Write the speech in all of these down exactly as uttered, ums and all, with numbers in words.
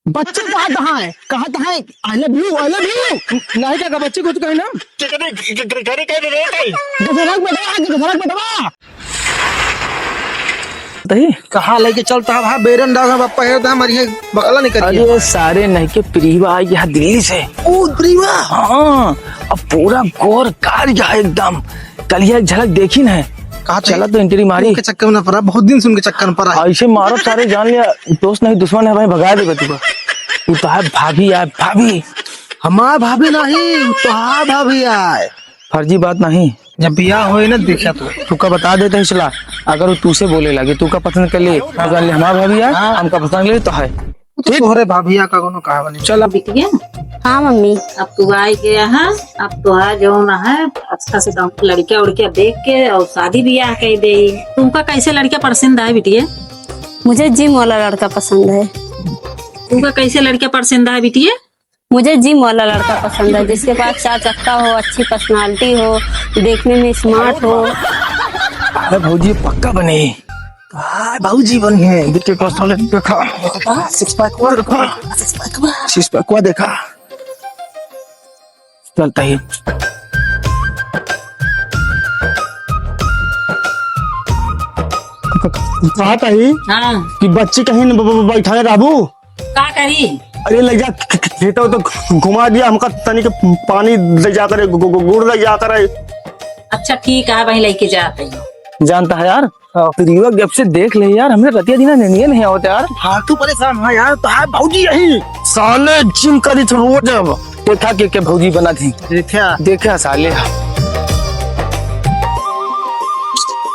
बच्ची कहाँ, कहाँ है? कहाँ, कहाँ है? I love you, I love you। नहीं काका, बच्ची कुछ कही ना। के-, के-, के-, के-, के-, के-, के-, के-, गधरक बेटवा, गधरक बेटवा। तही? कहाँ लेके चलता है भाई? बेरन डाल है, बापा है, तो हमारी है, बकला नहीं करिए। अरे सारे नहीं के प्रीवा आई यहाँ दिल्ली से। ओ, प्रीवा? हाँ, अब पूरा गोर काल गया है एकदम। कल ये एक झलक देखी न है। कहा था चला ये? तो entry मारी। उनके चक्कर में ना पड़ा, बहुत दिन से उनके चक्कर में पड़ा है। ऐसे मारो सारे, जान लिया दोस्त नहीं दुश्मन है भाई, भगा देगा तू। तू तो है भाभी आए, भाभी। हमार भाभी नहीं, तोहार भाभी आए। फर्जी बात नहीं। जब बियाह होए ना, देखा तू। तू का बता देता है चला, अगर वो तू से बोले लगे, तू का पसंद कर ले, तो जान ले हमार भाभी आए, हाँ। हम का पसंद कर ले तो है। तू तोहरे भाभिया का कोनो कहावनी। चल अब। बिटिया। हाँ मम्मी। अब तू आए गया है, अब तो आ जौन है, अच्छा से गाँव के लड़किया उड़किया देख के और शादी बियाह कह दे। तुमका कैसे लड़का पसंद आए बिटिया? मुझे जिम वाला लड़का पसंद है। तुमका कैसे लड़का पसंद आए बिटिया? मुझे जिम वाला लड़का पसंद है, जिसके पास चार चक्का हो, अच्छी पर्सनालिटी हो, देखने में स्मार्ट हो। अरे भौजी, पक्का बने। हाँ, भौजी बनी है। देख के पर्सनालिटी देखा। देखा, सिक्स पैक हुआ। देखा। सिक्स पैक हुआ। सिक्स पैक हुआ देखा। चलता ही। कहा था ही हाँ। कि बच्ची कहीं न ब-, ब-, बैठा है बाबू। का करी? अरे ले जा ख-, ख-, खेतवा तो घुमा दिया हमका, तनी के पानी ले जा करे, गु-, गु-, गुड़ ले जा करे। अच्छा ठीक है, वहीं लेके जाते हैं। जानता है यार, हाँ। प्रियवा जब से देख ले यार, हमरे रतिया दिना नींदिया नहीं आवत यार। हाँ, तू परेशान है यार, तो है भौजी यही। साले जिम करी थे रोज अब। देखा के, के भौजी बना थी। देखा। देखा साले।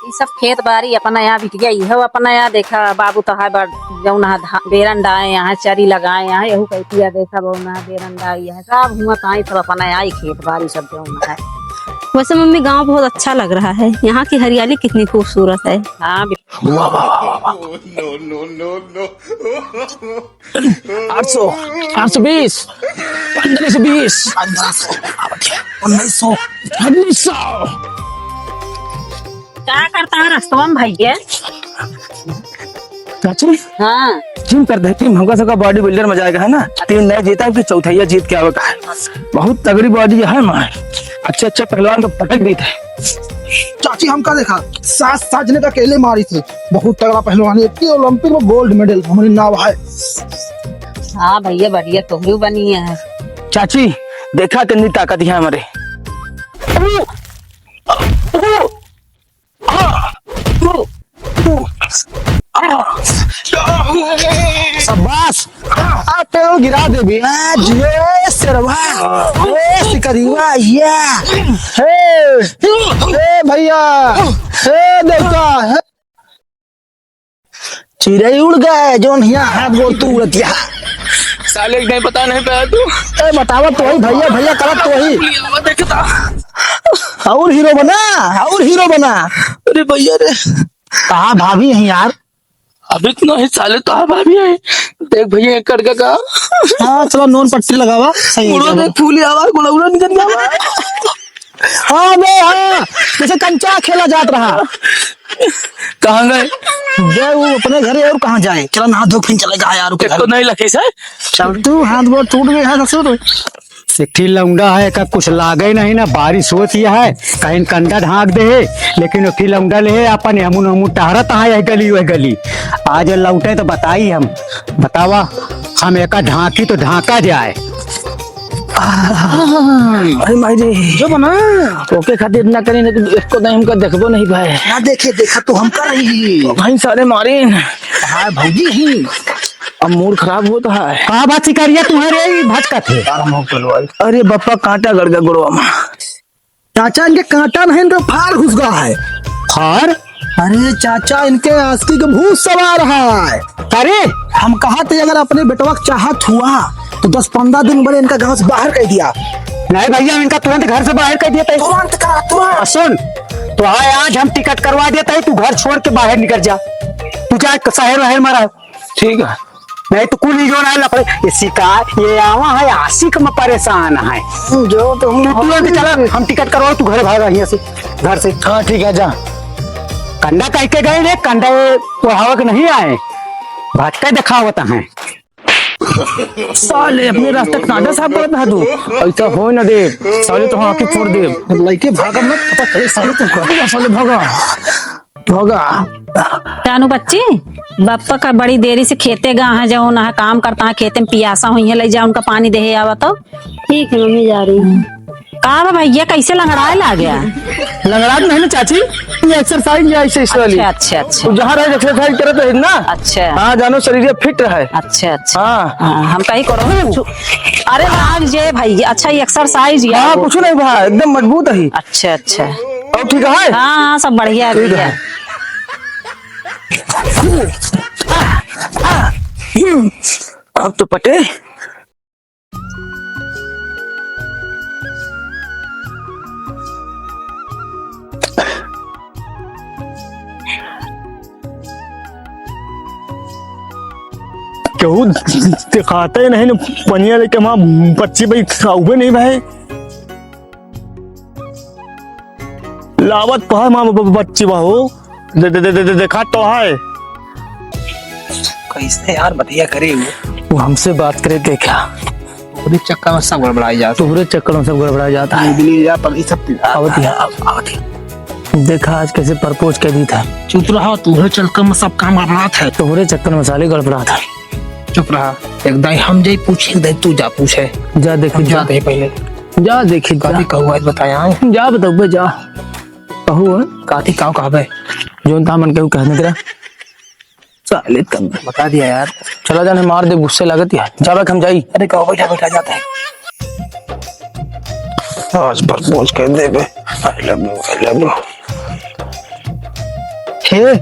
ई सब खेत बारी अपना यहाँ बिटिया, इहो अपना यहाँ देखा, बाबू तो है बड़, जौन है धा-, बेरन डाए यहाँ, चरी लगाए यहाँ, यहू कैतिया देखा, बौना बेरन डाए यहाँ, सब हुआ ताई सब अपना यहाँ ही खेत बारी सब जौन है। वैसे मम्मी, गांव बहुत अच्छा लग रहा है, यहाँ की हरियाली कितनी खूबसूरत है। हाँ, बे- वाह, वाह, वाह, वाह, वाह। No, no, no, no। आठ सौ, आठ सौ बीस, पन्द्रह सौ बीस, पन्द्रह सौ, उन्नीस सौ, उन्नीस सौ। का करता है रस्तवा में भैया? चाची? हाँ। जिम कर देती, हमका सबका बॉडी बिल्डर में जाएगा है ना, तीन नए जीता कि चौथैया जीत के आवे का है। बहुत तगड़ी बॉडी है माए, अच्छे अच्छे पहलवान को पटक देते हैं। चाची, हमका देखा, सात सात जने का अकेले मारी थे, बहुत तगड़ा पहलवान है, इतनी ओलंपिक में गोल्ड मेडल हमरे नाव है। हाँ भैया, बढ़िया तोहरो बनी है। चाची, देखा कितनी ताकत है हमारे। शाबाश। आ, पेड़ गिरा दे भी। आ, जिए शेरवा। ए, सिकरिया, या। हे, ए, भैया। हे, देवता। हे। चिड़ै उड़ गए, जौन हिया हाथ गोड़ तू उड़तिया। साले एक नहीं पता नहीं पाया तू। ए, बतावा तो ही भैया, भैया करत तो ही। देखता। और हीरो बना, और हीरो बना। अरे भैया रे। कहाँ भाभी हैं यार? अभी तो नहीं साले, तो भाभी है। देख भैया, एक करके का। हाँ, चलो नोन पट्टी लगावा, सही है, गुड़ो चलो। देख फूली आवा, गुड़ौड़ा निकल जावा। हाँ बे, हाँ, जैसे कंचा खेला जात रहा। कहाँ गए? बे, वो अपने घरे और कहाँ जाए? चला नहा धो फिर चले जाए यार, एक तो नहीं लखी से। चल तू, हाथ गोड़ टूट गए हैं ससुर। एक ठी लौंडा है, एका कुछ लागे नहीं ना, बारिश होत ही है, कहीं कंडा ढाँक दे है, लेकिन एक ठी लौंडा ले है, अपन हमू हमू टहरत है यह गली वह गली। आज लौटे तो बताई हम, बतावा, हम एका ढाँकी तो ढाँका जाए। अरे माई रे। जो बना। ओके खातिर इतना करी ना, तू इसको नहीं हमका देखबो नहीं भाई। ना देखे, देखा तो हमका रही। भाई सारे मारे। हाँ, भौजी ही। अब मूड खराब होत है। का बात सिकरिया तुम्हारे ही भटकत है? अरे बप्पा, कांटा गड़ गया गोड़वा में। चाचा, इनके कांटा नहीं तो फार घुस गया है। फार? अरे चाचा, इनके आस्ती के भूत सवार है। अरे! हम कहा थे अगर अपने बेटवा के चाहत हुआ तो दस पन्द्रह दिन बड़े इनका गांव से बाहर कर दिया। नहीं भैया, इनका तुरंत घर से बाहर कर दिया था। तुरंत करा, तुरंत। सुन, तो आए आज हम टिकट करवा देता है, तू घर छोड़ के बाहर निकल जा, तू जा शहर वहर में रह। ठीक है। नहीं तो कुल ही जो ना लफड़े, ये शिकार, ये आवा है, आशिक में परेशान है। जो तो हम तू तुरंत चला, हम टिकट करवाओ, तू घर भाग यहाँ से, घर से। हाँ, ठीक है, जा। कंडा कह के गए रे, कंडा ये ओढ़ावे के नहीं आए, भटके दिखावत हैं। साले अपने रास्ते कांटा साफ करत है तू। ऐसा हो ना दे, साले तो आँखें फोड़ दे। लइके भागा मत, पता चले साले तो भागा, साले भागा। भागा। जानू बच्ची, बप्पा का बड़ी देरी से खेते गा है, जो ना काम करता है खेते में, पियासा हुई है, ले जा उनका पानी दे आवा तो। ठीक है मम्मी, जा रही हूँ। का बा भैया, कैसे लंगड़ाए लाग गया? लंगड़ात नहीं ना चाची, ये एक्सरसाइज या ऐसे इस वाली। अच्छा, अच्छा, अच्छा। तू जहाँ रहे एक्सरसाइज करत रहे ना। अच्छा। हाँ, जानो शरीर फिट रहे। अच्छा, अच्छा। हाँ। हाँ, हम कहीं करो। अरे राम जे भाई, अच्छा ये एक्सरसाइज या हाँ, वो। कुछ नहीं भाई, एकदम मजबूत है। अच्छा, अच्छा। और ठीक है? हाँ, हाँ, सब बढ़िया है ठीक भैया। है। अब तो पटे। केहू देखाते ही नहीं न, पनिया लेके वहाँ बच्ची भाई खाऊबे नहीं भाई। लावत कहा माँ ब-, ब-, बच्ची बा हो। दे, दे, दे, दे, दे, देखा तो है। कैसे यार बतिया करे वो? वो हमसे बात करे के क्या? तोहरे चक्कर में सब गड़बड़ाई जाता है। तोहरे चक्कर में सब गड़बड़ाई जाता है। बिजली या पगड़ी सब पिघला। आवत ही, आवत ही। देखा आज कैसे प्रपोज कर दी था। चुप रहा, तोहरे चक्कर में सब काम गड़बड़ात है। तोहरे चक्कर में साले गड़बड़ात है। चुप रहा, एक दाई हम जाई पूछे, एक दाई तू जा पूछे। जा देखी, हम जा। जाते हैं पहले। जा देखी, जा। काफी कहू आज बताया है। जा बताऊबे, जा। कहू है? काफी काव कहबे? जोन तामन केहू कहने तेरा। साले तब बता दिया यार। चला जाने मार दे, गुस्से लागत यार। जावे हम जाई। अरे कहो बैठा बैठा जाता है। आज प्रपोज कर देबे। I love you, I love you। हे,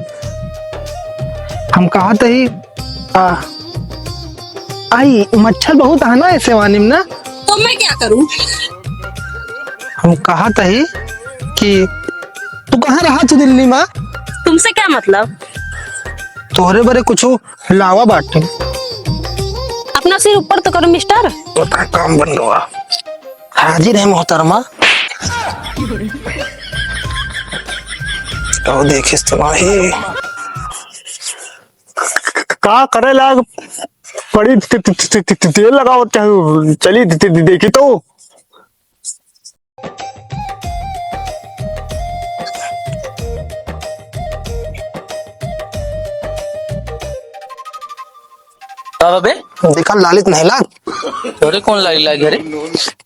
हम कहा तही, आ, आई मच्छर बहुत है ना ऐसे वानी में ना। तो मैं क्या करूं? हम कहा तही कि तू कहाँ रहा तू दिल्ली में? तुमसे क्या मतलब? तोहरे बरे कुछ लावा बाटे। अपना सिर ऊपर तो करो मिस्टर। पता काम बन गवा। हाजिर है मोहतरमा। तो देखिस तो नाही। का करे लाग पड़ी ते-, ते-, ते-, ते-, ते-, तेल लगावत चाहे चली दे-, दे-, दे-, देखी तो। का बा बे? देखा लालित नहीं लाग। तोरे कौन लाग, लाग रे?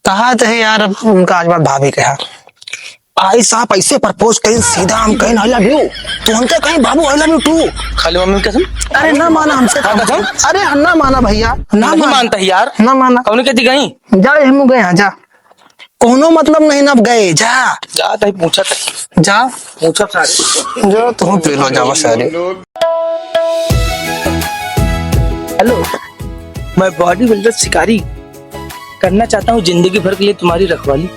कहा तो है यार, अब उनका आज बात भाभी के यार। भाई साहब ऐसे प्रपोज कहीं सीधा हम कहीं I love you। तू हमके कहीं बाबू I love you too। खाली मम्मी कसम? अरे ना माना हमसे। हाँ, कसम? अरे ना माना भैया, ना नहीं माना। मानता है यार। ना माना। कौन कहती कहीं? जा हम गए हैं, जा। कोनो मतलब नहीं ना, अब गए, जा। जा, तहीं पूछा तक। जा। पूछा सारे। जा, तू फेल हो जावा सारे। हेलो, मैं बॉडी बिल्डर शिकारी करना चाहता हूँ जिंदगी भर के लिए तुम्हारी रखवाली।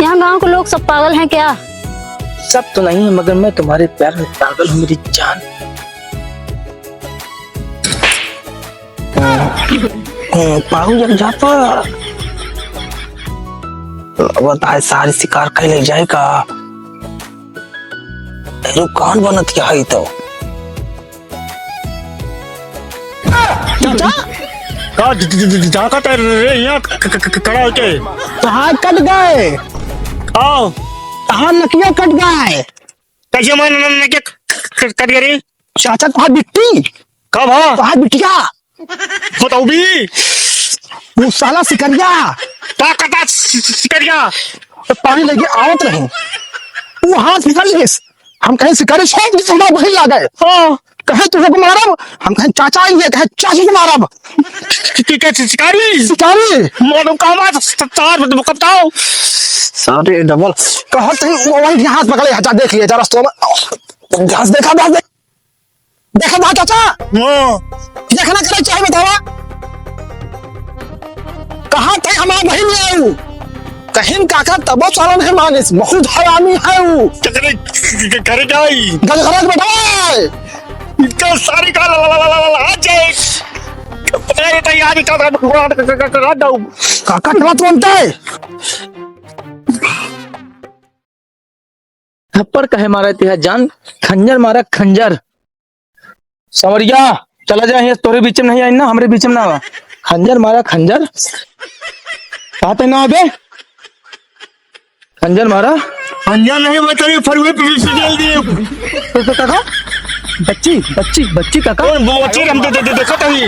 यहाँ गांव के लोग सब पागल हैं क्या? सब तो नहीं है, मगर मैं तुम्हारे प्यार में पागल हूँ मेरी जान। पाऊ जब जाता, लगत है सारी शिकार कइ ले जाए का। रुक, कौन बनत क्या है तो? चाचा? का ज-, ज-, ज-, ज-, झांकत है रे, यहाँ ख-, ख-, ख-, खड़ा होके? कहाँ कट गए? आओ। कहाँ नकिया कट गए? कैसे मैं न-, न-, नकिया क-, क-, क-, कट गए रे? चाचा, कहाँ बिट्टी? कब हाँ? कहाँ बिटिया? बताओ भी। वो साला सिकरिया। का कटा सि-, सि-, सिकरिया? तो पानी लेके आवत रहे। वो हाथ निकाल लेस। हम कहे शिकारी, "शौक से हमरा बहिन लागे।" हाँ। कहे, "तू को मारब?" हम कहे, "चाचा आई है।" कहे, "चाची को मारब।" कि, कि, कि, शिकारी? शिकारी। मालूम कहाँ बात, स-, स-, चार बजे मुकब था। सारे डबल। कहत ही, वो वहीं हाथ पकड़े, "जा देख लिया, जा रस्तों में।" घास देखा, घास देख। देखा था चाचा? हाँ। देखना करे चाहे बतावा। कहाँ थे हमारा बहिन ले आऊ? कहिन काका तबो साला नहीं मानिस, बहुत हरामी है ऊ। तो करे, करे जाई। गल खराब बेटा। इनका सारी का ला, ला, ला, आ जाए। पकड़ा रहता है यार, इनका काका, काका, काका, काका, काका। काका क्या बात बोलता है? थप्पड़ कहे मारा तिहा जान, खंजर मारा खंजर। संवरिया, चला जा, यहाँ तोरे बीच में नहीं आई ना, हमरे बीच में ना आवा। खंजर मारा, खंजर। कहा ते ना अबे? खंजर मारा। खंजर नहीं, मैं तेरी फरवे पे से डाल दिए। तो, तो काका, बच्ची, बच्ची, बच्ची काका। कौन वो बच्ची? हम दे, दे, दे, देखो तभी।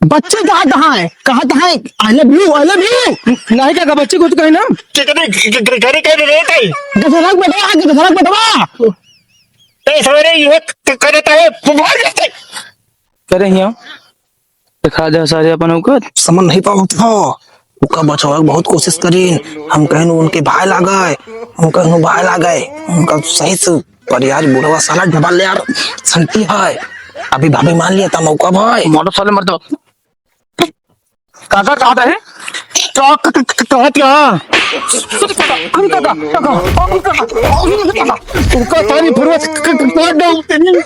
बच्ची कहा, कहाँ है? कहा, कहाँ है? I love you, I love you। नहीं काका, बच्ची को तो कहीं ना। कितने घ-, घ-, घ-, घरे कह रहे थे? दशरथ बेटवा, दशरथ बेटवा। ए, सवेरे ये क-, क-, करता है, वो भाग जाते। करे हिया। दिखा दे सारे अपन औकात। समझ नहीं पावत हो। ओका बचावे के बहुत कोशिश करीन। हम कहनु उनके भाई लागे, हम कहनु भाई लागे, उनका सही से पर यार बुढ़वा साला डबल यार संटी है। अभी भाभी मान लिया था मौका भाई। मारो साले मर दो। काका कहा था है? का, का, का, का, कहा क्या? अरे काका, काका, अरे काका, अरे काका। ओका सारी फुरवा क-, क-, क-, काट डाल तेरी।